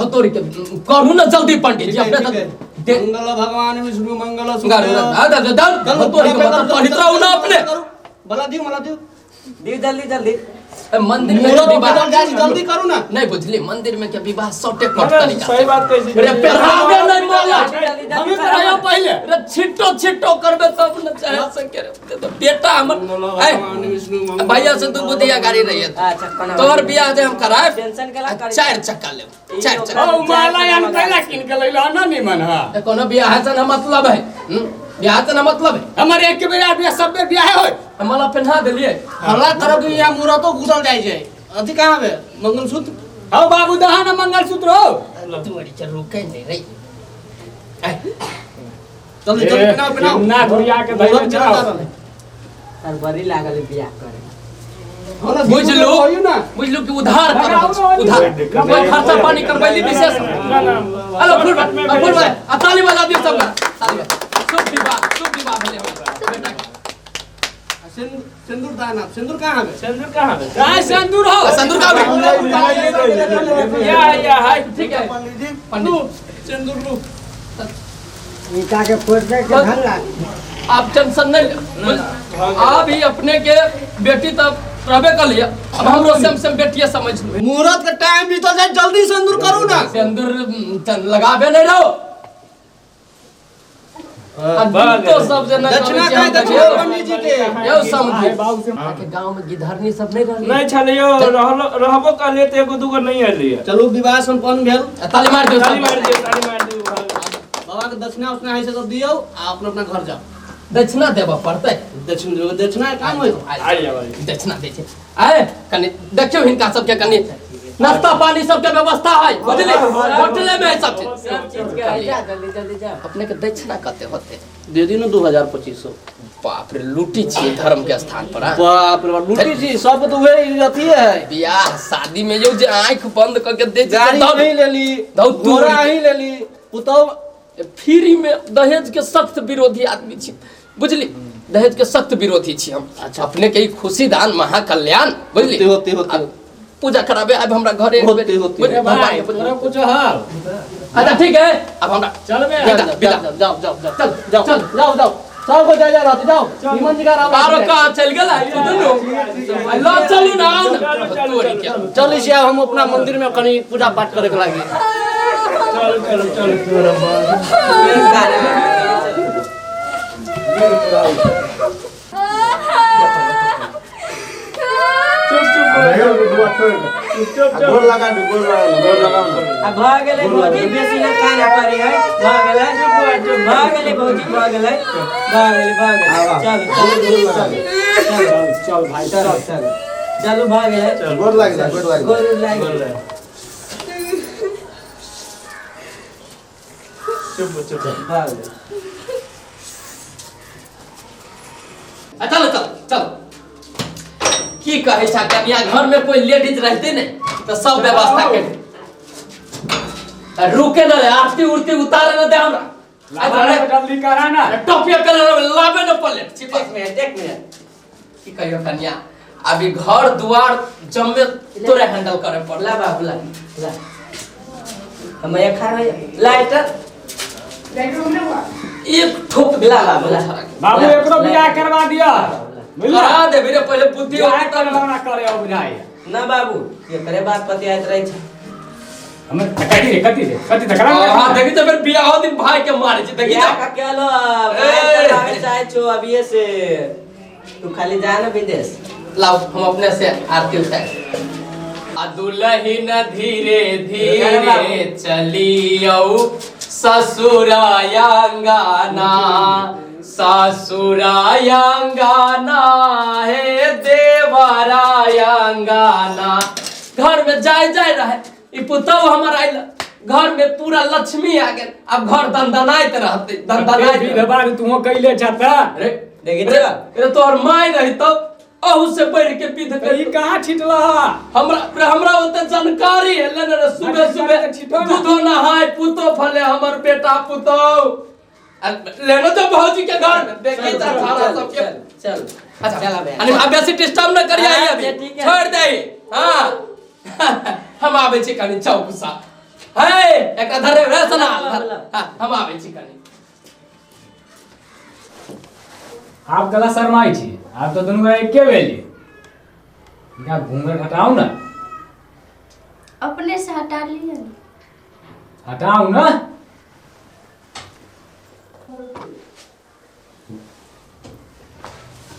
धतोरी के करू ना जल्दी पंडित जी अपने तो मंगल भगवान विष्णु मंगल धतोरी के मतलब पढ़ित रहू ना अपने। भला दियो, मला दियो। दियो जल्दी जल्दी। ए, मंदिर में मुहूर्त के विवाह बदल जाइ छै, जल्दी करू ना। नहीं बुझली, मंदिर में के विवाह सौटे कट ना, तरीका सही से। बात कहै छी। रे पेराबे नहीं माला। जल्दी, जल्दी, हमें पेरायो पहिले। रे छिटो छिटो करबे तब न चाहे सके रे। तो बेटा हमर मंगल ए, भगवान विष्णु मंगल भैया से तू बुधिया गाड़ी रही है। अच्छा, कोना तोहर बियाह जे हम करायब, टेंशन केला करी? चार चक्का लेब, चार चक्का। ओ माला यान कैला किन के लैला ना निमन हा। ए, कोनो बियाह से ना मतलब है। बियाह से ना मतलब है। हमर एक बेर बियाह सब बेर बियाह होय। माला पहना देलिए। हल्ला करब कि यहाँ मुहूर्तो घुसल जाइ छै। अथी कहाँ बे मंगलसूत्र? हौ बाबू दहा ना मंगलसूत्र हो। तू अड़ी चल रुके नहीं रे। ए, जल्दी जल्दी पहनाओ पहनाओ। ना घुरिया के धइले मुहूर्त चलता जाओ। रहलै। सर बड़ी लागल है बियाह करे। हो ना, बुझलू? होइयो ना। बुझलू कि उधार कर लगाओ ना, उधार। कोई दिक्कत कोई नहीं। खर्चा पानी करबैली विशेष। ना, ना। हेलो फुल भाई, फुल भाई, आ ताली बजा दियो सबका। ताली बजा। शुभ विवाह, शुभ विवाह भेलै हमरा बेटा के। सिंदूर दान आप, सिंदूर कहाँ है? सिंदूर कहाँ है? काय सिंदूर हो? आ, सिंदूर कहाँ है? या या है। ठीक है। पंडित जी, पंडित। सिंदूर लू। ईटा के फोड़ के धन लाग। आप टेंशन नहीं ले। आप ही अपने के बेटी तब रहबे कर लिया, अब हमरो सेम सेम बेटिया समझ लो। मुहूर्त के टाइम बीतल जाए, जल्दी सिंदूर करू ना। सिंदूर लगाबे नहीं रहो। आ तो सब जना दक्षिणा कहै छी, खाइ, हम दक्षिणा देखियौ। पंडित जी के। यौ समझी। बाबू से अहाँके गाँव में गिधरनी सब नहीं रहली? नहीं छलियो, रहलो रहबो कहलिए त एगो दूगो नहीं एलिए। चलू विवाह संपन्न भेल। आ, ताली मार दियौ ताली सब। मार दियौ, ताली मार दियौ। बाबा के दक्षिणा उक्षिणा है से सब दियौ आ अपना अपना घर जाओ। दक्षिणा देबऽ पड़तै। दक्षिणा देबऽ, दक्षिणा के काम होय। आइ जाओ, आइ। दक्षिणा दै छै। आय कनि देखियौ हिनका सबके कनि नाश्ता पानी सबके व्यवस्था है, बुझली? होटले में है सब चीज। सब चीज के है, जा जल्दी जल्दी जा। अपने के दक्षिणा कते होते? दे दी ना 2000-2500। बाप रे, लूटी छियै धर्म के स्थान पर। हाँ? बाप रे बाप, लूटी छी सब तो वही अथी है। बियाह शादी में यौ जे आंख बंद करके दे छै, गाड़ी दौड़। नहीं लेली, दौड़ तू। घोड़ा ही लेली, पुतौ फ्री में। दहेज के सख्त विरोधी आदमी छी, बुझली? दहेज के सख्त विरोधी छी हम। अच्छा। अपने के ई खुशी दान महाकल्याण, बुझली? होते, होते, होते। अब पूजा कराबे आब हमरा घरे एक होते, बेर। होते। बुझली? भाई, भगवान के पूजा। तोरा कुछ हाल। अच्छा ठीक है, अब हमरा चलबे। विदा, विदा। जाओ जाओ जाओ जाओ चल, जाओ चल। जाओ जाओ सबको जाय जाय रहते जाओ निमन जी का राम आरो कहाँ चल गेल है? तू दुनू ल चलू ना, आउ ना। चलू, चलू, तोरी चलू, के। चलू। चल इसे हम अपना मंदिर में कहीं पूजा पाठ करे के लागी। चलू चलू चलू। चुप चुप चुप चुप चुप। गोर लगा दू, गोर लगा दू, गोर लगा दू। आ भऽ गेलै भौजी, बेसी न काना पड़े है। भऽ गेलै, भऽ गेलै भौजी, भऽ गेलै, भऽ गेलै, भऽ गेलै। चलू चलू चलू चल चल भाई चलू चल। चलू चलू, भऽ गेलै। गोर लागि जा, गोर लागि जा। गोर लागि। चुप चुप। भऽ गेलै। आ, चलो चलो चलो। की कहै छ कनिया, घर में कोई लेडीज रहते ने तो सब व्यवस्था कर। रुके न दे, आरती उरती उतारे न दे हमरा। लावा जल्दी करा ना। टोपिया पहले लाबे न पड़ले छिपा। एक मिनट, एक मिनट। की कहियो कनिया, अभी घर दुआर जम्मे तोरे हैंडल करे पड़ले। ला बाबू ला ला, हम ये खा रहे लाइटर एक ठोप ला बाबू ला। बाबू एकरो बियाह करवा दिया, बुझला? करा देबी रे, पहिले बुद्धि बियाह होतै तब। करवा करे हो बुझाइ। ना बाबू, ये करे बात पतियाइत रहै छै। हमर कथी रे, कथी रे, कथी त करा। हां देखी त फिर बियाह दिन भाई के मारे छै, देखी बियाह त का क्या लो ए। करवावे चाहे छो अभी से, तू खाली जा ना विदेश। लाओ हम अपने से आरती उतार। आ दुलहिन धीरे धीरे चलियौ ससुरायांगाना, ससुरायांगाना हे देवरायांगाना। घर में जाय जाय रहे ई पुतहु हमर आइल, घर में पूरा लक्ष्मी आ गेल, अब घर दनदनाइत रहते, दनदनाइत रहते। विधवा तू कैले छता। अरे देखी रे, छ? रे तोहर माय रही तो अहू से बढ़ के विध त कर। ई कहाँ छिटला? हमरा रे, हमरा ओते जानकारी है लेने रे। सुबह अच्छा, सुबह छिटो ना। दूधो नहाय पुतो फले हमर बेटा पुतो लेनो तो भौजी के घर में देखी चल, त थारा चल, सबके। चल चल। अच्छा चल अबे। अरे अब बेसी डिस्टर्ब न करिया हाँ, अभी। ठीक है। छोड़ दे। हां हम आबै छी कनि चौक सा। हे एकरा धरे रे सना हां, हम आबै छी कनी। आप गला शरमाइ छी, आप तो दुनू गोरा एके भेली। इनका घूंघट हटाउ ना। अपने से हटा लिअ ने। हटाउ ना।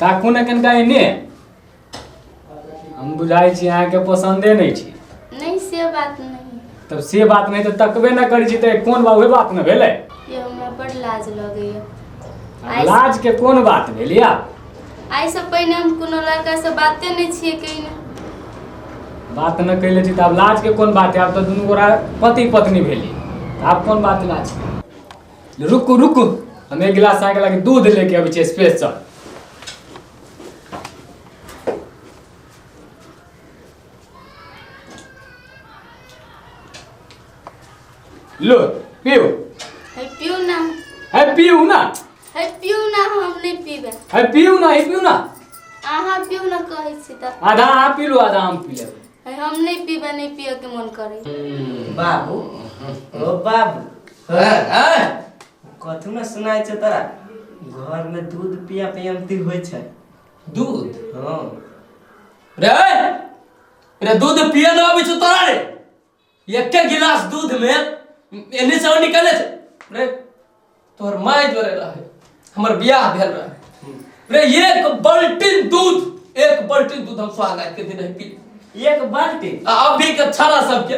ताकू ने कनिका एने, हम बुझाइ छी अहाँके पसंदे नहि छी। नहीं, से बात नहीं। तब से बात नहीं तऽ तकबे न करै छी तऽ कोन बात, उहे बात न भेलै। ये हमरा बड़ लाज लगैया। लाज के कोन बात भेल या? आइ से पहिने हम कोनो लड़का से बाते नहीं छियै कहिने। बात न कैले छी तऽ आब लाज के कोन बात है? आब तऽ दुनू गोरा पति पत्नी भेली, आब कोन बात लाज? रुकू रुकू, हम एक गिलास अहाँके लागे दूध लेके अबै छी स्पेशल। लो पीऊ। है पीऊ ना। है पीऊ ना। है पीऊ ना, हम नहीं पीबे। है पीऊ ना, है पीऊ ना। अहाँ पीऊ ना कहै छी तऽ। आधा अहाँ पी लू, आधा हम पी लेबै। है हम नहीं पीबे, नहीं पिए के मन करे। बाबू, ओ बाबू। हैं? कथू ना सुनाइ छै तोरा? घर में दूध पिया पियमती होइ छै। दूध? हाँ। रे रे दूध पिए ना आबै छौ तोरा रे? एके गिलास दूध में एने से निकले छै। रे तोहर माय जोरे रहे, हमर बियाह भेल रहे। रे एक बाल्टीन दूध, एक बाल्टीन दूध हम सुहाग के दिन पी। एक बाल्टीन? आ अभी के छाड़ा सबके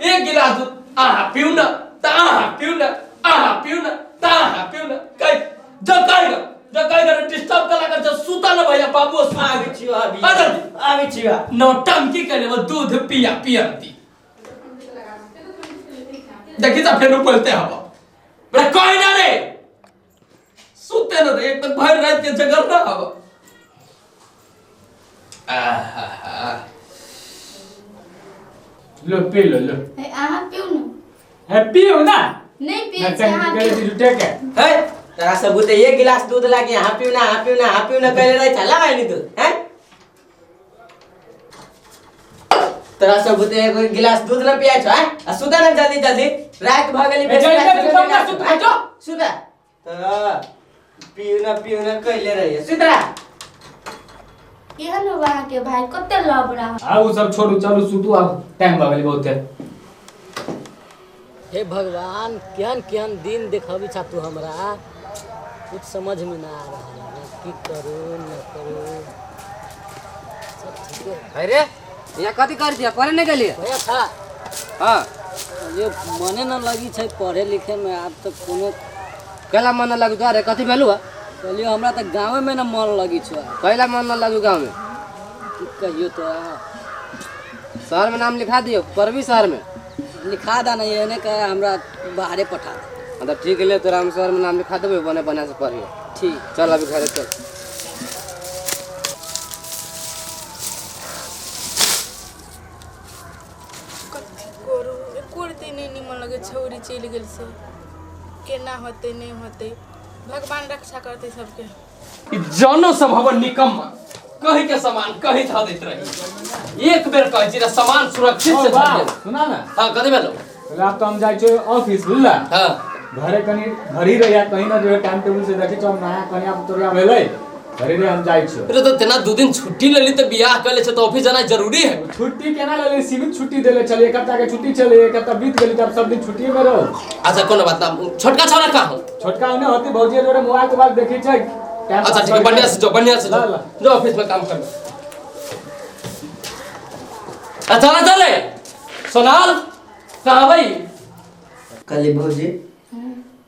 एक गिलास दूध आहा पीऊ ना, त आहा पीऊ ना, आहा पीऊ ना, त आहा पीऊ ना। कह जो कह जो कह डिस्टर्ब कला कर जो सुता न भैया बाबू सुता। आबै छियो, आबि आबै छियो। नौटंकी करे वो दूध पिया पियती। देखी त फेर बोलते हवा। रे कोई ना रे सुते न रे, एक तो भर रात के जगर ना हवा। आहा लो पी लो लो। है अहाँ पीऊ ना। है पीऊ ना। नहीं पिए छै अहाँ पीऊ। झूठे के है तोरा सब बुते एक गिलास दूध लागे, अहाँ पीऊ ना, अहाँ पीऊ ना, अहाँ पीऊ ना कहले रहे चला भाई नी दूध। हैं तोरा सब बुते एक गिलास दूध न पिया छ? हैं आ सुता ना जल्दी जल्दी, रात भ गेली। सुता त पीऊ ना पीऊ ना कहले रहे सुतरा। केहन हो अहाँ के भाई, कते लबड़ा। आ उ सब छोड़ू, चलू सुतू, आब टाइम भ गेली बहुत। हे भगवान, केहन केहन दिन देखबी छा तू हमरा, कुछ समझ में ना आ रहा है, की करू न करू। सब ठीक है। अरे यहाँ कथी कर दिया, पढ़े नहीं गेलिए? भैया था। हाँ ये मने न लगी छै पढ़े लिखे में, आब तो कोनो कैला मन न लगी तोरे? कथी भेलु? कहलियो हमरा तो गाँवे में न मन लगी छो। कैला मन न लगी गाँव में? की कहियो तो शहर में नाम लिखा दियो, पढ़बी शहर में? लिखा दा नहीं, एने कह हमरा बाहरे पठा दे। हाँ तो ठीक है, तोरा हम शहर में नाम लिखा देबे, बने बना से पढ़ियो। ठीक, चल अभी घरे चल। कथी करू, एको रत्ती नहीं निमन लगे। छौरी चलि गेल से केना होतै नहीं होतै, भगवान रक्षा करतै सबके। ई जानो सब हवन निकम्मा, कहीं के सामान कहीं था देत रही। एक बेर कहै छी रे सामान सुरक्षित से धरिए। सुना ना। हां कथी भेलो? आब तो हम जाइ छियो ऑफिस, बुझला? हां घरे कनी घरी रहिया, कहीं ना जो टाइम टेबल से देखै छौ, हम नया कनिया पुतरिया भेलै, घरे रे हम जाइ छियो। रे तो तेना दू दिन छुट्टी लेली त बियाह कर ले छ, तो ऑफिस जाना जरूरी है। छुट्टी केना लेली? सीमित छुट्टी देले छले, एक हफ्ता के छुट्टी छले, एक हफ्ता बीत गेली तब सब दिन छुट्टी में रहो। अच्छा कोनो बात ना। छोटका छोरा कहाँ हो? छोटका ओने होती भौजी जोड़े मोबाइल के बाद देखी छै। अच्छा ठीक है, बढ़िया से जो, बढ़िया से जो, जो ऑफिस में काम कर। अच्छा ना चले सोनाल कहाँ भाई? कली भौजी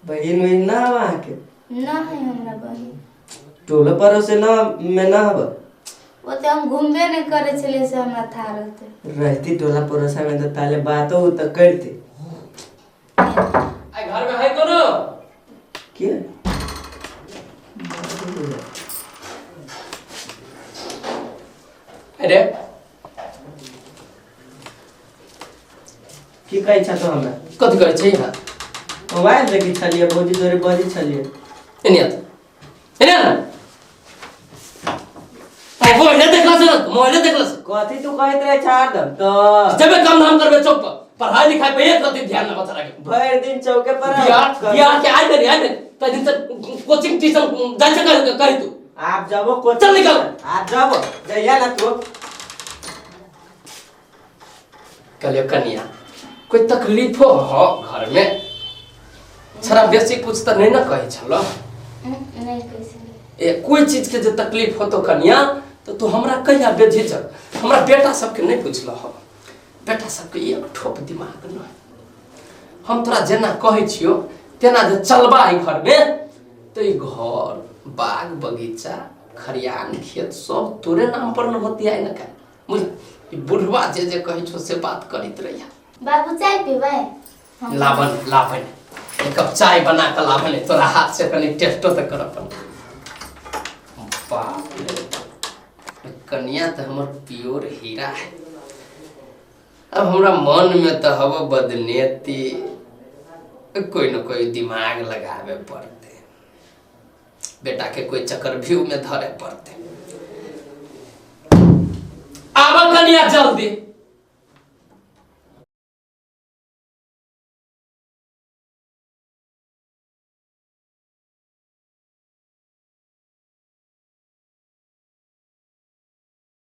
बहिन वहिन ना हवा के? ना है हमरा बहिन। टोला पड़ोस ना में ना हवा? वो तो हम घूमबे नहीं करे छले से हमरा था रहते। रहती टोला पड़ोस में तो ताले बातो तो करते। आई घर में है कोनो? के अरे की कहै छ तो हमरा? कथी कहै छै? हां मोबाइल देखी छलिए, भौजी जोरे बजै छलिए। एने एने मोबाइल देखला से, मोबाइल देखला से कथी तू कहैत रहे छ हरदम? तो जबे काम धाम करबे चौक पर पढ़ाई लिखाई पे एक रत्ती ध्यान न बचा रखे। भरि दिन चौके पर बिहार बिहार के आइ ने आइ ने तै दिन से कोचिंग ट्यूशन जाइ छै कहि कहि तू। आप जाबो कोचिंग। चल निकल। आप जाबो जइया ना तू। कहलियो कनिया कोई तकलीफो हो घर में छड़ा बेसी कुछ त नहीं ना कहै छलो। नहीं कहै छलै। ए कोई चीज के जे तकलीफ हो तो कनिया तो तू हमरा कहिया बेझिझक। हमरा बेटा सबके नहीं पुछल हो, बेटा सबके एक ठोप दिमाग न। हम तोरा जेना कहै छियो तेना जे चलबा ई घर में तो ई घर बाग बगीचा खरियान खेत सब तोरे नाम पर न होती आइ न का बुझ। ई बुढ़वा जे जे कहै छो से बात करैत रहिया। बाबू चाय पीबै? लाबन लाबन एक कप चाय बना के लाबन, तोरा हाथ से कनी टेस्टो त कर अपन। बाप रे कनिया तो हमर प्योर हीरा है। अब हमरा मन में तो हव बदनेती, कोई न कोई दिमाग लगावे पड़ते, बेटा के कोई चक्रव्यूह में धरे पड़ते। आवा कनिया जल्दी।